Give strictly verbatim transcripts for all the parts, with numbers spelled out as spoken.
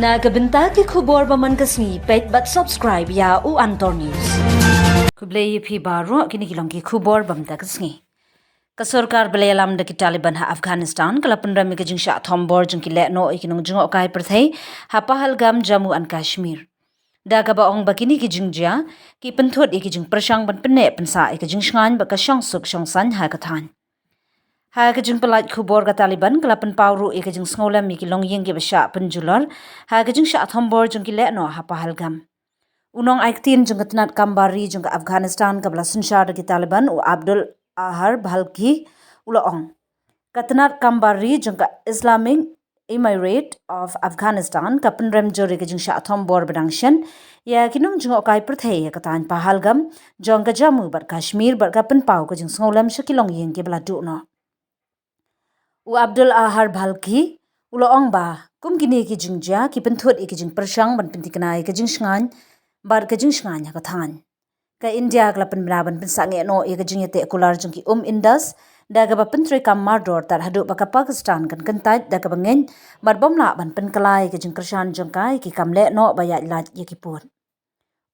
Na ka bynta ki khubor ba man ka sngi, peit bad subscribe ïa u Antor News. Khublei ïa phi baroh, kine ki long ki khubor ba man ka sngi. Ka sorkar ba la ïalam da ki Taliban ha Afghanistan ka la pynrem ïa ka jingshah thombor jong ki lehnoh ïa ki nongjngohkai pyrthei ha Pahalgam, Jammu and Kashmir. Da kaba ong ba kine ki jingjia ki pynthut ïa ki jingpyrshang ban pynneh pynsah ïa ka jingshngaiñ bad ka shongsuk shongsaiñ ha ka thaiñ. Ha ka jingpyllait khubor, ka Taliban ka la pynpaw ruh ïa ka jingsngewlem ïa ki longïing kiba shah pynjulor ha ka jingshah thombor jong ki lehnoh ha Pahalgam. U nongai ktien jong ka tnat kam bar ri jong ka Afghanistan kaba la synshar da ki Taliban, u Abdul Ahar Balkhi, u la ong, ka tnat kam bar ri jong ka Islamic Emirate of Afghanistan ka pynrem jur ïa ka jingshah thombor ba dang shen ïa ki nongjngohkai pyrthei ha ka thaiñ Pahalgam jong ka Jammu bad Kashmir bad ka pynpaw ka jingsngewlem sha ki longïing kiba la duh noh. U Abdul Ahar Balkhi u la ong ba kum kine ki jingjia ki pynthut ïa ki jingpyrshang ban pynthikna ïa ka jingshngaiñ bad ka jingshngaiñ ha ka thaiñ. Ka India ka la pynbna ban pynsangeh noh ïa ka jingïateh kular jong ki um Indus da kaba pyntreikam mardor tad haduh ba ka Pakistan kan kyntait da kaba ngeit bad bym lah ban pynkylla ïa ka jingkyrshan jong ka ïa ki kam lehnoh ba ïaid lait ïa ki pud.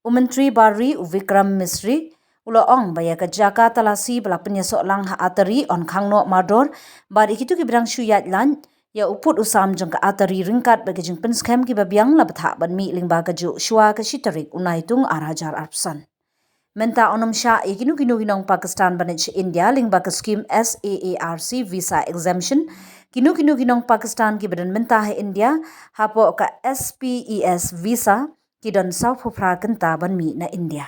U Myntri Bar ri, u Vikram Misri, u la ong ba ïa ka jaka talasi ba la pynïasoh lang ha Attari yn khang noh mardor bad ïa kito kiba dang shu ïaid lait ïa u pud u sam jong ka Attari ryngkat bad ki jingpynskhem kiba biang la bthah ban mih lyngba kajuh shuwa ka shi tarik u Naitung ar hajar arphew san. Mynta yn ym shah ïa kino kino ki nong Pakistan ban leit sha India lyngba ka skim SAARC visa exemption. Kino kino ki nong Pakistan kiba don mynta ha India hapoh ka SPES visa ki don sawphew phra kynta ban mih na India.